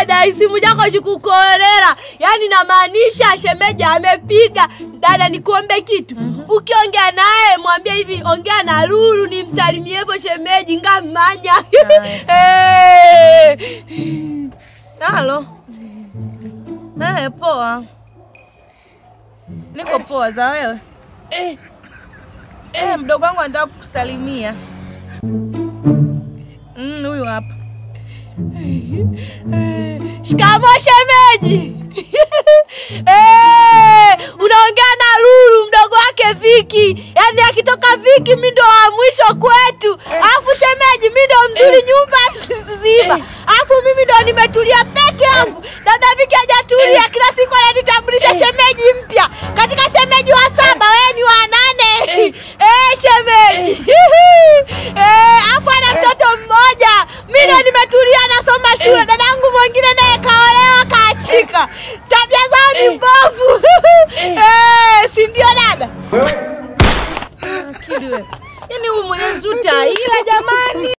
Dada, isimu yako shikukorera. Yaani namaanisha shemeji amepiga. Dada, nikuombe kitu. Ukiongea naye mwambie hivi, ongea na Lulu nimsalimie hapo shemeji ngamanya. Halo. Poa. Niko poa, za wewe? Mdogo wangu anataka kukusalimia. Huyu hapa. Shikamoo shemeji. Unaongea na Lulu mdogo wake Viki. Yaani akitoka Viki mimi ndo wa mwisho kwetu. Alafu shemeji mimi ndo mzuri nyumba nzima. Alafu mimi ndo nimetulia peke yangu. Dada Viki hajatulia, kila siku ananitambulisha shemeji mpya. Katika shemeji wa 7 wewe ni wa 8. Shemeji. Alafu ana mtoto mmoja. Mimi ndo nimetulia nasoma shule. Dadangu mwingine naye kaolewa kaachika. Tabia zao ni mbovu. Si ndio dada? Akili wewe. Yaani huyu mwenye nzuta ila jamani.